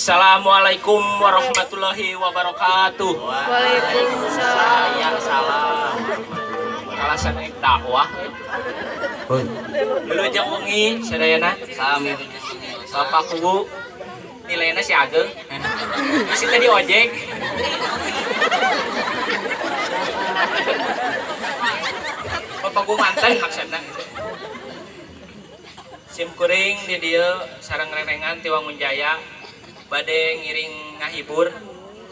Assalamualaikum warahmatullahi wabarakatuh. Waalaikumsalam. Ya salam. Alasan rek dakwah. Wilujeng wengi sadayana. Sami. Bapak Kuwu nilainya si Ageng. Masih tadi ojek. Bapak Kuwu mantan maksudna. Sim kuring di dieu sareng renengan ti Wangun Jaya bade ngiring ngahibur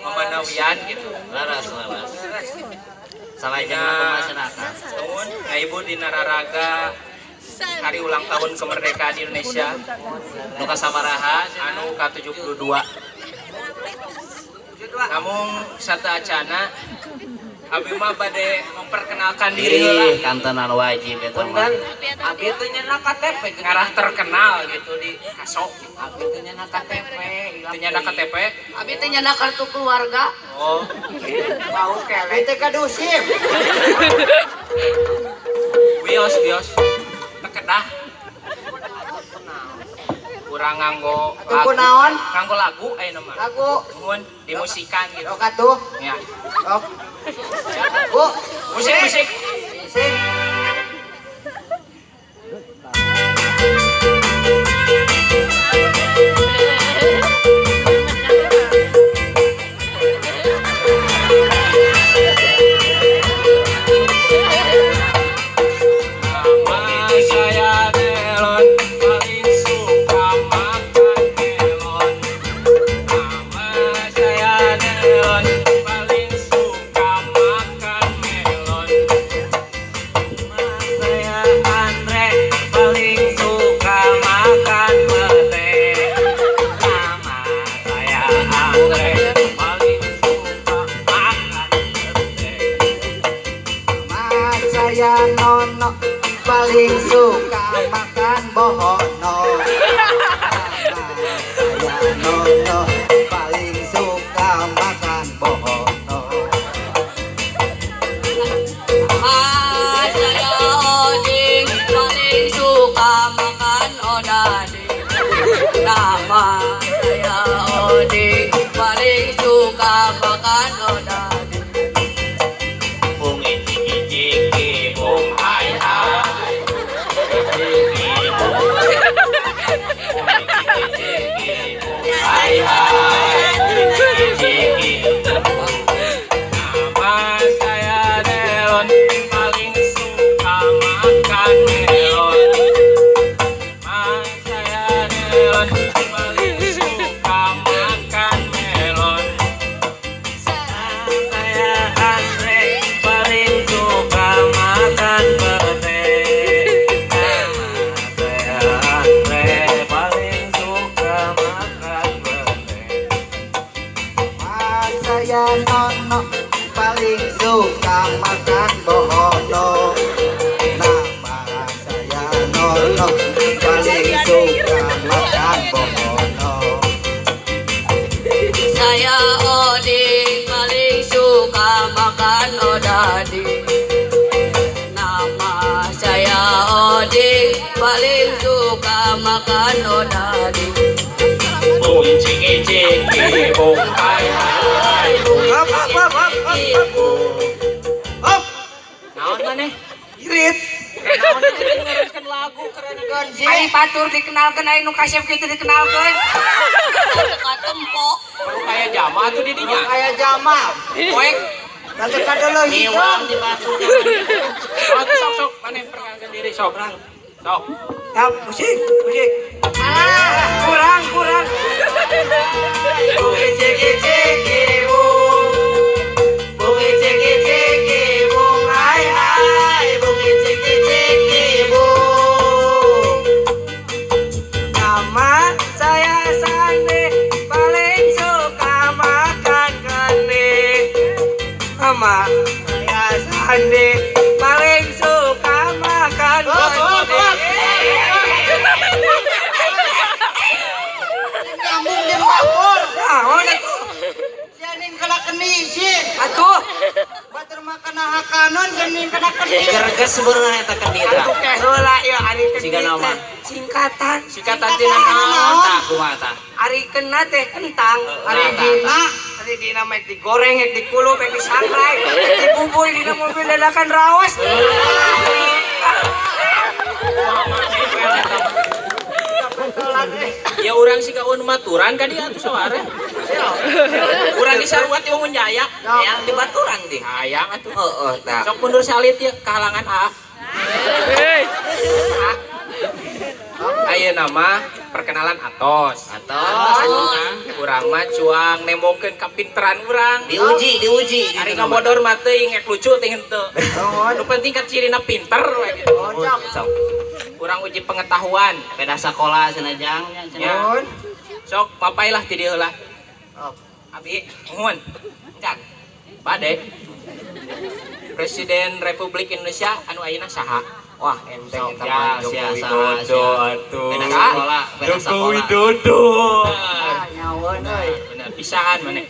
mamanawian gitu. Laras laras. Salajengna masyarakat. Nuhun ngahibur dina raraga hari ulang tahun kemerdekaan Indonesia Nu kasabaraha anu ka-72. Namun satu acana abi mah bade memperkenalkan diri heula. Ih, kantenan wajib eta mah. Abi teh nyenak KTP, Ngarah terkenal gitu di Kaso. Abi teh nyenak KTP, Teu nyenak KTP. Abi teh nyenak kartu keluarga. Oh, Bau kelek. Itu kadusip. wios wios. Tekedah. Kurang nganggo Atuh kunaon? Nganggo lagu ayeuna mah. Lagu. Nuhun dimusikan gitu. Sok atuh. Ya. Sok. Bu, Musik musik. musik. Nama saya Delon, paling suka makan melon. Nama saya Delon, paling suka makan melon. Nama saya Andre, paling suka makan pete. Nama saya Andre, paling suka makan pete. Nama saya Nono, paling suka makan bohono. Nama saya Nono, paling suka makan bohono. Nama saya Oding, paling suka makan odading. Nama saya Oding, paling suka makan odading. Bung ciki ciki, bung hai hai. Ciki bung. Bung ciki ciki, bung hai hai. Ciki ciki. Nama saya Delon, paling suka makan melon. Nama saya Delon, paling suka makan melon. Saya Andre, paling suka makan pete. Nama saya Andre, paling suka makan pete. Nama saya Nono, paling suka makan bohono. Nama saya Nono, paling suka makan bohono. Saya Oding, paling suka makan odading. Nama saya Oding, paling suka makan odading. Bung ciki ciki, bung hai hai. Bung Hop, hop, hop, hop, hop, hop. Hop, Naon maneh? irit. Naon maneh ngarankeun lagu keren. Ai batur dikenalkeun, ai nu kasep kitu dikenalkeun. Teka tempo. Perlu kaya jama tuh di dinya. Kayak Jamal, Poek. nanti kadalo Ngiwang hidung. di batu. Sok sok sok maneh perkenalkan diri sok. Sok. Tap, musik, musik. Ah, kurang, kurang. Bung ciki ciki bung. Bung ciki ciki bung hai hai. Bung ciki ciki bung. Nama saya Sandi, paling suka makan kani. Nama saya Sandi, paling suka makan kani. Nyambung jeung bapur. Naon atuh? Sianing kena keni sih. Atuh, Batur makan hakanon gening kena keni. Gerges sebenarnya eta kendi tah. atuh ke heula ieu ari teh. Siga nama. Singkatan. Singkatan tina naon? Tah kumaha tah? Ari kena teh kentang. Ari dina, ari dina mah digoreng, ek dikulup, ek disangrai, ek dibubuy dina mobil dadakan raos. Ya urang sih kawan maturan ka dia atuh saware. Urang di sarua ti Wangun Jaya. Yang di baturan di. Hayang atuh. Heeh, tah. Sok mundur salit ya kahalangan A. Ayeuna mah perkenalan atos. Atos. Urang mah cuang nemongkeun kapinteran urang. Diuji, diuji. Ari ngabodor mah teuing ek lucu teh henteu. Nu penting kan cirina pinter we gitu. Sok. Urang uji pengetahuan. Beda sekolah cenah jang nya cenah. Ya. Sok papai lah ti dieu heula. Abi, Nuhun. encan. Bade. Presiden Republik Indonesia anu ayeuna saha? Wah, enteng Sok eta ya, mah sia, Joko saha, Widodo sia. atuh. Beda sekolah, beda Joko sekolah. Widodo. Nyawa euy. Bener pisan maneh.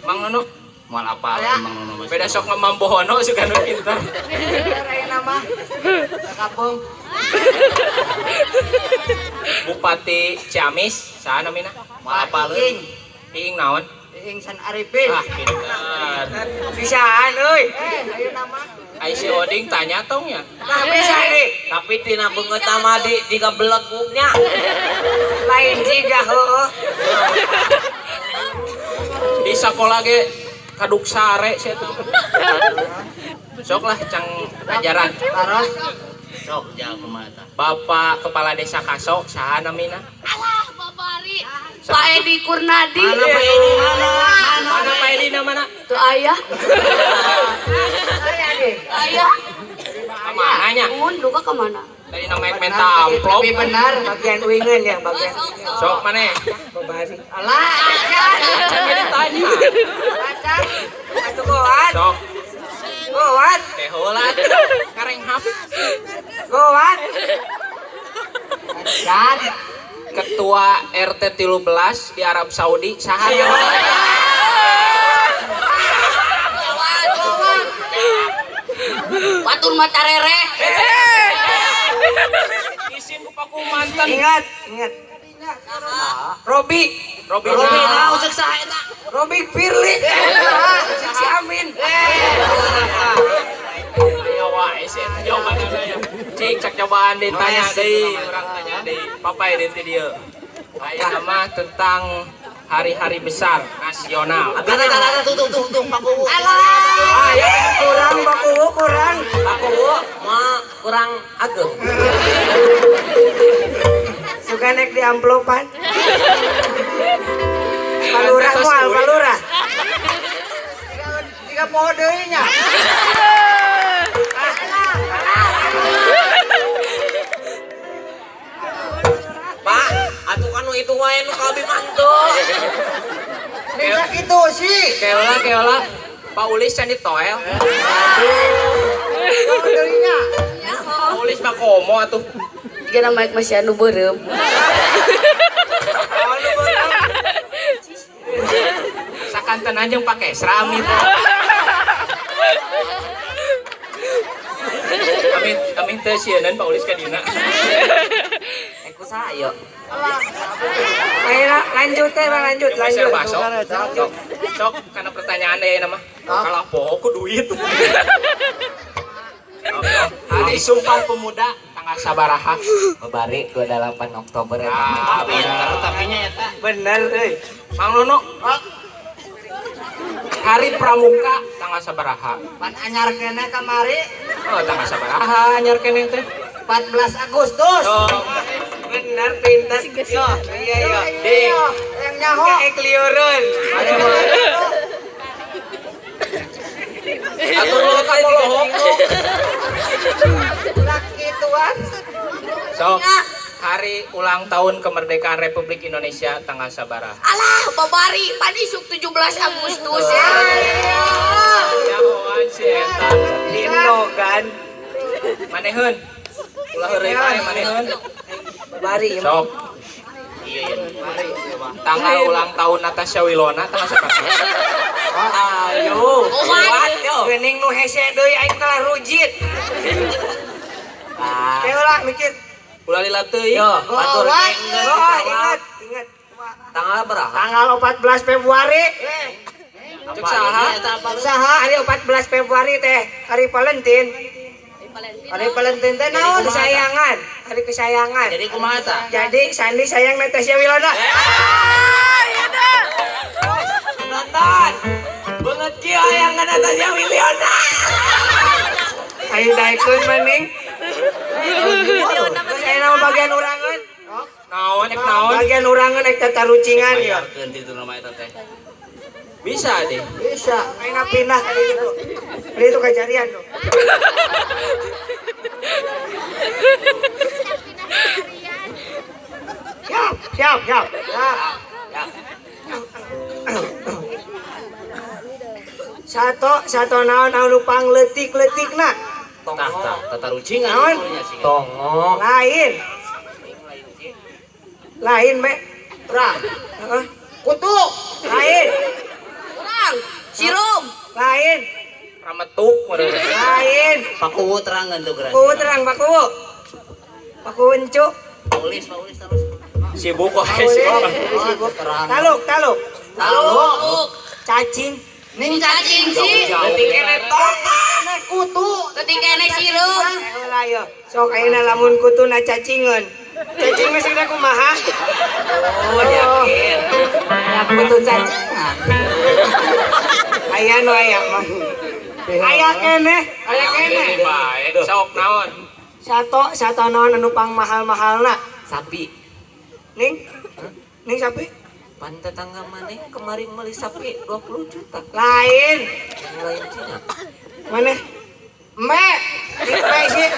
Mang Nono, Moal apal emang Nono mah. beda sok ngamambohono suka nu pinter. Bener ayeuna mah. Kampung. Bupati Ciamis saha namina? Moal apal Iing. Iing naon? Iing San Arifin. Ah, pinter. Bisaan euy. Eh, ayeuna mah. Ai si Oding tanya tong ya. Nah, bisa ini. Tapi tina beungeut mah di digabeleguknya. Lain jiga heueuh. Di sekolah ge kaduk sare sia tuh. Sok lah cang ajaran. Taros. Sok jang kumaha tah. Bapak Kepala Desa Kaso saha namina? Alah, babari. Pak Edi Kurnadi. Mana Pak Edi mana? Mana Pak Edi mana? Tuh ayah. Aya deh. Ayah. Kemana nya? Mun duka kemana? Tadi nama ek minta amplop. Tapi benar. Bagian uingeun ya, bagian. Sok mana? Babari. Alah, acan. Acan jadi tanya. Acan. Atuh goat, Sok goat, teh heula karenghap. goat. Acan. Ketua RT 13 di Arab Saudi saha namina? Batur mata rere. Isin ku paku mantan. Ingat, ingat. Robi, Robi Robi naon? naon cek saha eta? Robi Firly. Si Amin. Ya wae sih eta jawabanna ya. Cik cak cobaan ditanya deui, urang tanya deui. Papai deui ti dieu. Ayeuna mah tentang hari-hari besar nasional. Tah tah tah tuh tuh tuh tuh Pak Kuwu. Ah, ya. Kurang bakuwu kurang. Pak Kuwu mah kurang ageng. Suka naik di amplopan. Palurah moal, palurah. Tiga poho deui nya. Pak, atuh kan nu itu wae nu ka abi mah henteu. Ning sakitu sih. Keola keola. Pak Ulis can ditoel. Poho deui nya. Pak Ulis mah komo atuh. Jika nama ek masih anu beureum. Sakanten anjing pake seram itu. Amin amin teh sieun Pak Ulis ka dina. Eh kusaha ieu? Ayo lanjut teh, lanjut, lanjut. Sok, sok karena pertanyaan deh nama. Kalau poho ku duit. Hari Sumpah Pemuda tanggal sabaraha? Babari 28 Oktober eta. Ah, Pinter tapi nya eta. Bener euy. Mang Nono. Hari Pramuka tanggal sabaraha? Pan anyar keneh kamari Oh, tanggal sabaraha anyar keneh teh? 14 Agustus. Oh, Bener pinter. Yo, iya iya. Ding. Yang nyaho. Kayak keliuran. Atur lu ka polohok. Laki tuan. Sok, hari ulang tahun kemerdekaan Republik Indonesia tanggal sabaraha? Alah, babari pan isuk 17 Agustus ya. Nyahoan si eta. Dino kan. Maneheun. Ulah heureuy bae maneheun. Babari. Sok. Tanggal ulang tahun Natasha Wilona tanggal sabaraha? Ayo, kuat yo. Geuning nu hese deui aing kalah rujit. Keula mikir. Ulah lila teuing. Yo, batur Gawat. teh geus Oh, ditawar. ingat, ingat. Tanggal berapa? Tanggal 14 Februari. Cek saha? Eta apa? Saha? Hari 14 Februari teh, hari Valentine. Hari Valentine teh naon? Kesayangan, hari kesayangan. Jadi kumaha tah? Jadi Sandi sayang Natasha Wilona. Nonton. Banget kieu hayang ka Natasha Wilona. Ayo daekeun maning. Terus aya nama bagian urangan. Naon ek naon? Bagian urangan ek tatarucingan ya. Bayarkeun ti nama eta teh. Bisa deh. Bisa. Ayo pindah kali itu. Kali itu kejadian tuh. Siap, siap, siap. Siap. Satu, satu naon anu pangleutik-leutikna. Tah tah tatarucingan Naon? Tongo. Lain. Lain, me. Urang. Heeh. Kutu. Lain. Urang, sirum. Lain. Rametuk meureun. Lain. Pakuwu terangan tuh geura. Kuwu terang Pak Kuwu. Pak Kuwu encu. Paulis, Paulis terus. Sibuk wae sibuk. Sibuk terang. Taluk, taluk. Taluk. Cacing. Ning Cacing sih. Leutik keneh tongo. kutu. Leutik keneh sirum. Heula yo. Sok ayeuna lamun kutuna cacingeun. Cacing mah sageda kumaha? Oh, yakin. Ya kutu cacingan. Aya nu aya mah. Aya keneh, aya keneh. Bae, sok naon? Sato, sato naon anu pang mahal-mahalna? Sapi. Ning? Ning sapi? Pan tetangga maneh kemarin beli sapi 20 juta. Lain. Lain Cina. Maneh? Me. Ning me sih.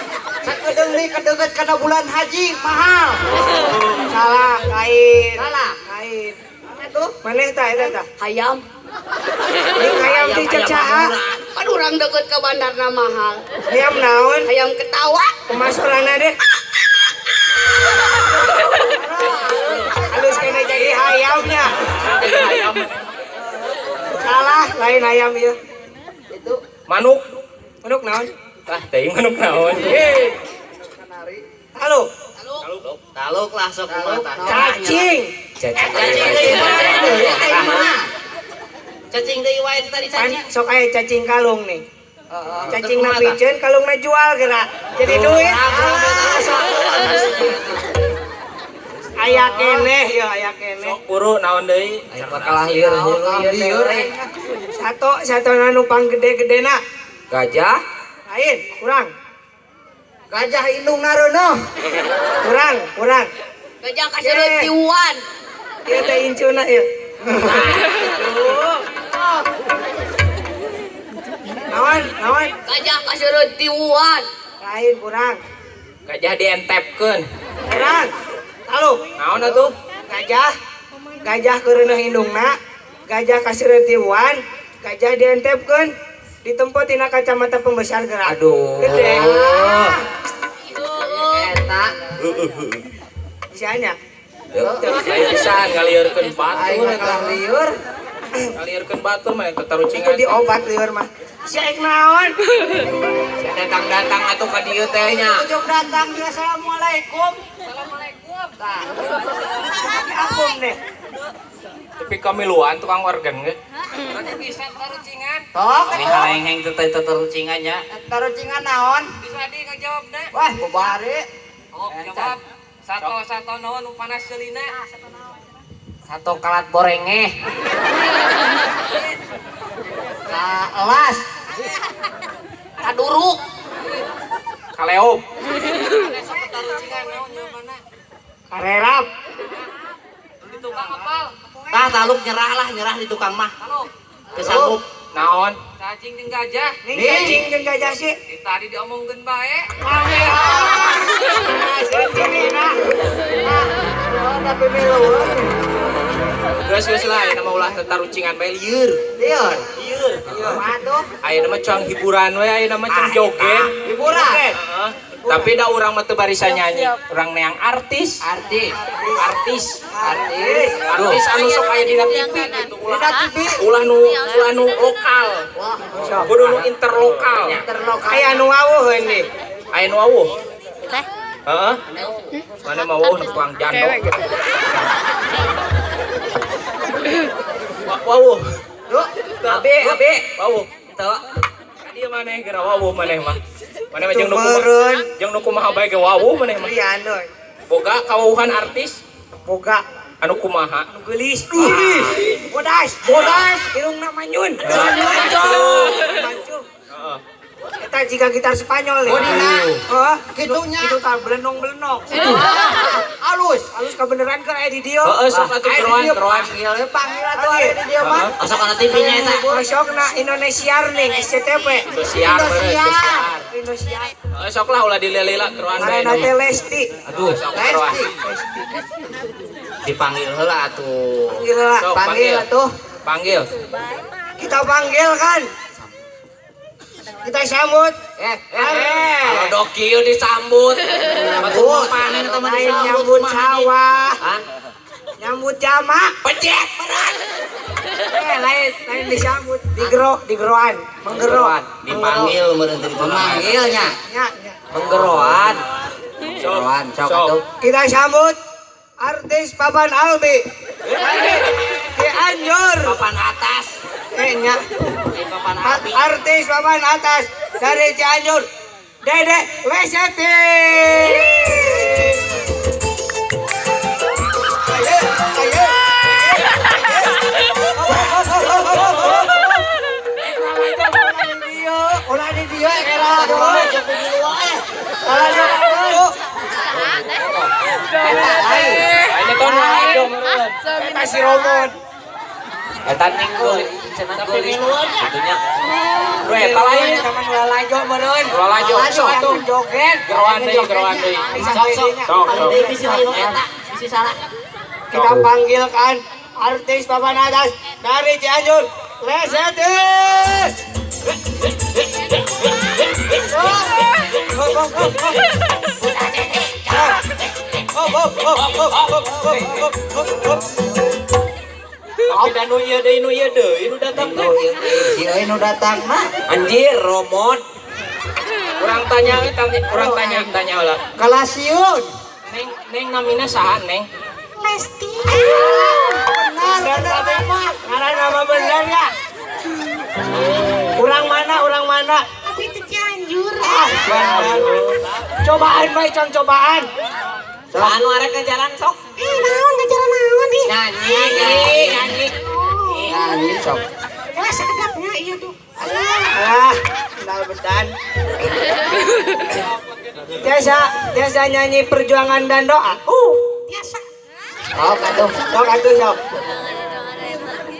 Sakedeung deui kedeukeut kana bulan haji mahal. Salah, lain. Salah. Lain. Atuh. Maneh tah eta tah? Hayam. Ning hayam ti cek saha? Kan urang deket ke bandarna mahal. Hayam naon? Hayam ketawa. Pemasaranna deh. Halus kena jadi hayamnya. Hayam. Salah, lain hayam ieu. Itu Manuk. Manuk naon? Tah teuing manuk naon? Halo, Taluk. Taluk lah sok kumaha tah. cacing. Cacing. Cacing deui wae. Cacing deui wae itu tadi Pan cacing. sok aya cacing kalung nih. Heeh. Cacing na piceun, kalung na jual geura. Jadi duit. Aya keneh ya, aya keneh. Sok buru naon deui? Aing bakal lieur hulu ieu teh. lieur. Satu, satu anu pang gede-gedena. Gajah. Lain, kurang. Gajah indung nareuneuh. Kurang, kurang. Gajah kasereut tiuan. Ieu teh incuna ieu. Naon, naon? Gajah kasereut tiuan. Lain kurang. Gajah dientepkeun. Kurang. Halo, Naon atuh? gajah. Gajah keureuneuh indungna, gajah kasereut tiuan, gajah dientepkeun ditempo tina kacamata pembesar gerak. Aduh. Gede. Eta. Bisanya. Lain pisan ngalieurkeun Aing batur mah eta. kalah lieur. Ngalieurkeun batur mah Itu tatarucingan. diobat lieur mah. Si ek naon? Datang-datang atuh ka dieu teh nya. Ujung datang dia assalamualaikum. Akum deh. Tapi kamiluan tukang organ ge. Tok. Ini haleng-heng teh teh tatarucingan nya. Tarucingan naon? Bisa di ngejawab deh. Wah, bobari. Oh, jawab. Satu naon nu panas selina. Satu kalat borengeh. Kaelas. Kaduruk. Kaleop. Satu tarucingan naon jawabanna? Karerap. Di tukang apal. Tah taluk nyerah lah, nyerah di tukang mah. Taluk. Teu sanggup. Naon? Cacing jeung gajah. Ning cacing jeung gajah sih. Di tadi diomongkeun bae. Oh, tapi milu. Geus geus lah ayeuna mah ulah tatarucingan bae lieur. Lieur. Lieur. Waduh. Ayeuna mah cuang hiburan we, ayeuna mah cuang joget. Hiburan. Heeh. Tapi da urang mah teu barisa nyanyi, urang neang artis. Artis. Artis. Artis. Artis anu sok aya dina TV gitu. Ulah Dina TV. ulah nu lokal. Kudu nu interlokal. Interlokal. Aya nu wawuh heuh nih. Aya nu wawuh. Teh. Heeh. Mana mah wawuh nu tukang jando. Wawuh. Duh, abe abe. Wawuh. Teu. Ka dieu maneh geura wawuh maneh mah. Maneh mah jeung nu kumaha? Jeung nu kumaha bae ge wawuh maneh mah. Boga kawawuhan artis? Boga. Anu kumaha? Anu geulis. Geulis. Bodas. Bodas. Irungna manyun. Mancung. Mancung. Heeh. Eta jika gitar Spanyol ya. Bodina. Heeh. Kitunya. Kitu tah belenong-belenong. Halus. Halus kabeneran keur aya di dieu. Heeh, sok atuh geroan geroan. Panggil panggil atuh aya di dieu mah. Osok kana TV nya eta. Osokna Indonesiar ning SCTV. Indosiar beres, Indosiar. Indosiar. Heeh, sok lah ulah dilila geroan bae. Ngaranna teh Lesti. Aduh, sok geroan. Lesti. Dipanggil heula atuh. Panggil heula. Sok, Panggil atuh. Panggil. Kita panggil kan. Kita sambut. Kalau dokil disambut. Sambut. Panen eta mah Lain disambut. nyambut sawah. Hah? Nyambut jamak. Pejet berat. Lain lain disambut digero digeroan, menggeroan. Dipanggil meureun teh dipanggilnya. Nya, nya. Menggeroan. Menggeroan sok Sok. atuh. Kita sambut artis Papan Albi. Cianjur. Papan atas. Nya. Di papan api. Artis papan atas dari Cianjur, Dede Leseti. Ayo, ayo. Ulah di dieu era. Ulah di dieu. Eta lain. Ini ton lalajo meureun. Eta si Romon. Eta ning geulis, cenah geulis. Atunya. Duh, eta lain. Eta mah lalajo meureun. Lalajo. Sok atuh. Joget. Geroan deui, geroan deui. Sok sok. Sok, sok. Deui bisi lain eta, bisi salah. Kita panggilkan artis papan atas dari Cianjur, Leseti. Tapi da nu ieu deui nu ieu deui nu datang teh. Si euy nu datang mah. Anjir, romot. Urang tanya tanya urang tanya tanya heula. Kalasiun. Neng neng namina saha neng? Lesti. Benar benar mah. Ngaran nama bener ya? Urang mana? Urang mana? Tapi itu Cianjur. Bener. Cobaan bae cong cobaan. Anu arek ke jalan sok. Naon ke jalan naon ih. Nyanyi, nyanyi, nyanyi. Nyanyi sok. Lah sakedapnya iya tuh. Alah, kenal bedan. Tiasa, tiasa nyanyi perjuangan dan doa. Biasa. Sok atuh. Sok atuh sok.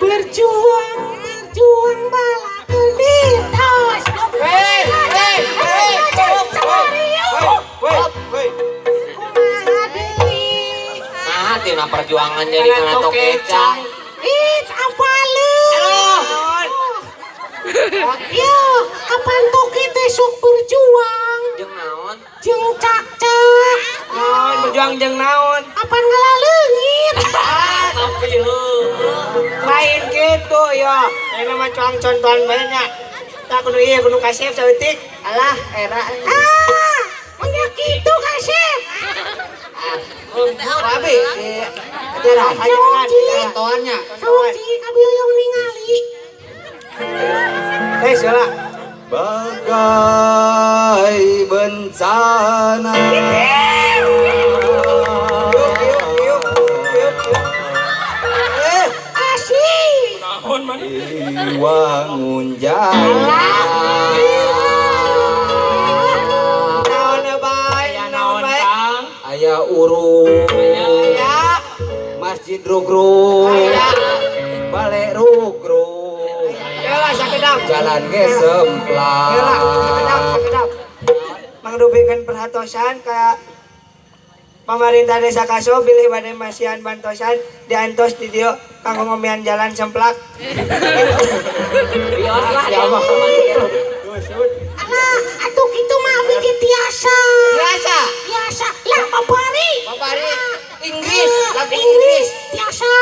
Berjuang, berjuang balakeun tos. Hei, hei, hei. Woi, woi. Kumaha deui? Nah, tina perjuangan jadi kana tokecang. Ih, apaleun. Yo, kapan toke teh sok berjuang? Jeung naon? Jeung cakcak. Naon berjuang jeung naon? Kapan ngalaleungit? Tapi heuh. Lain gitu ya. Ini mah cuang contohan banyak. Tak kudu ieu kudu kasep saeutik. Alah era. Ah, nya kitu kasep. Abi. Ajaran. Ajaran. Contohannya. Suci kabilung ningali. Hei, heula. Bagai bencana. Yuk, yuk, yuk, yuk. Asik. Naon maneh? Wangun Jaya. Naon bae, Aya naon naon bae. Kang? Aya urung. Aya, Masjid Rugrug. aya. Balai Rugrug. Heula sakedap. Jalan ge semplak. Heula sakedap, sakedap. Mangdubikeun perhatosan ka pemerintah desa Kaso bilih bade masihan bantosan diantos di dieu kanggo ngomean jalan semplak. Bios lah Ya mah. Alah, atuh kitu mah abdi ge tiasa. Biasa. Biasa. Lah babari. Babari. Inggris, lagu Inggris tiasa.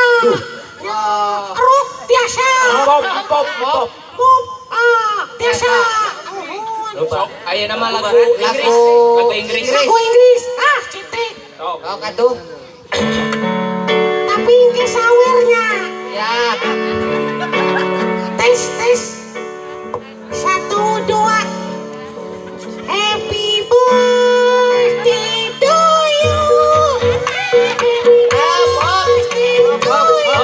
Wah. Rock tiasa. Pop pop pop. Pop ah tiasa. Sok ayeuna mah lagu Inggris. Lagu Inggris. Lagu Inggris. Ah, Sok. Sok atuh. Tapi ke sawernya. Ya. Tes tes. 1 2. Happy birthday to you. Happy birthday to you.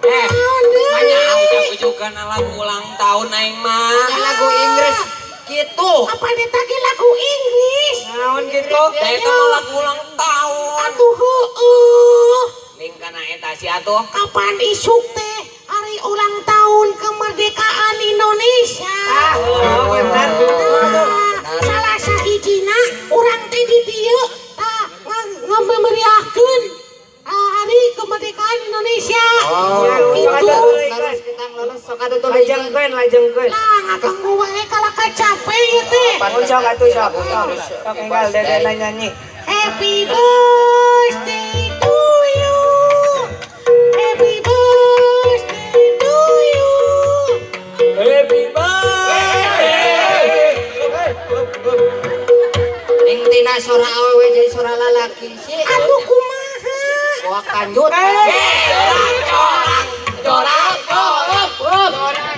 Eh, Naon deui? banyak ujug-ujugan lagu ulang tahun aing mah. Lagu Inggris gitu. Apa eta ge lagu Inggris? Naon gitu? Da eta mah lagu ulang tahun. Atuh heueuh. Ning kana eta si atuh. Kapan isuk teh hari ulang tahun kemerdekaan Indonesia? Ah, oh, bener. Nah, salah sahijina urang teh di dieu tah ngamemeriahkeun hari kemerdekaan Indonesia. Oh. Ya, Gitu. Lulus kita lulus sok atuh tuh. Lajengkeun, lajengkeun. Lah ngaganggu wae kalah kacape ieu teh. Oh, sok atuh sok. Sok, sok enggal dedena nyanyi. Happy birthday to you. Happy birthday to you. Happy birthday. Ning tina sora awewe jadi sora lalaki sih. Atuh kumaha? Wah kanjut. Jorang, jorang, jorang.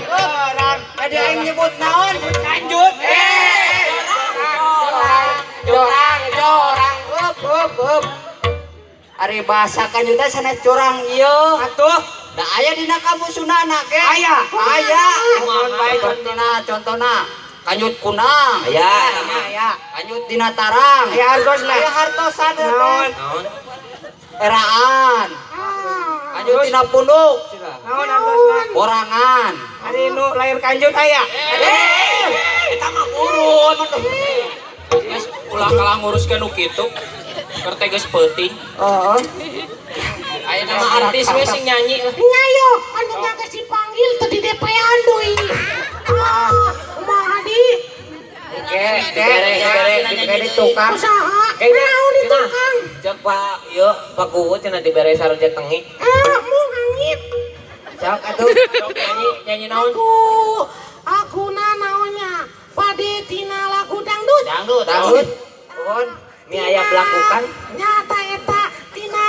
Orang. Tadi aing nyebut naon? Lanjut. Jorang, jorang. Up, up, up. Ari bahasa kanjut teh sanes curang ieu. Atuh. Da aya dina kamus Sundana ge. Aya. Aya. Contohna, contohna. Kanjut kunang. Aya. Aya. Kanjut dina tarang. Aya hartosna. Aya hartosan teh. Naon? Naon? Eraan. Kanjut dina punduk. Naon hartosna? Borangan. Ari nu lahir kanjut aya. Eta mah urut. Geus ulah kalah nguruskeun nu kitu. Keur teh geus peuting. Oh. Aya nama artis we sing nyanyi lah. Nya yo, anu geus dipanggil teu di DP-an deui. Ah, kumaha di? Oke, dibere, dibere, Dibere tukang. Usaha. Kayaknya, Naon di cenah. tukang? Cek Pak, ieu Pak Kuwu cenah dibere sarojek tengik. Ah, mau angit. Sok atuh. Sok nyanyi, nyanyi naon? Aku aku naonnya? Pade tina lagu dangdut. Dangdut, Dangdut. Nuhun. Mi aya belakukan. Nyata eta tina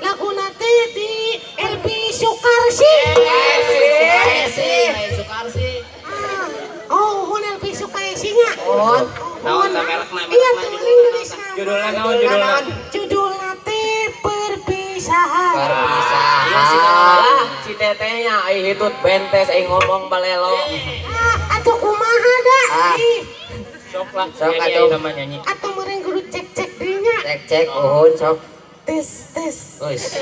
laguna teh di Elvi Sukarsih. Sukarsi. Sukarsi. Ah, oh, hun Elvi Sukaesih nya. Nuhun. Naon tah merekna, Iya, merekna tuh judulna Indonesia. naon? Judulna naon judulna? Judulna teh perpisahan. Perpisahan. Iya si lah, si tetehnya ai hitut bentes ai ngomong balelo. Ah, atuh kumaha da? Ah. Ih, Sok lah, Sok nyanyi atuh. ayeuna mah nyanyi. atuh meureun kudu cek-cek deui nya. Cek cek uhun sok. Tes tes. Geus.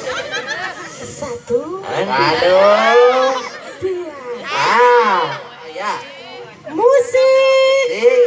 1, Aduh. 2. Ah. Ya. Musik. Si.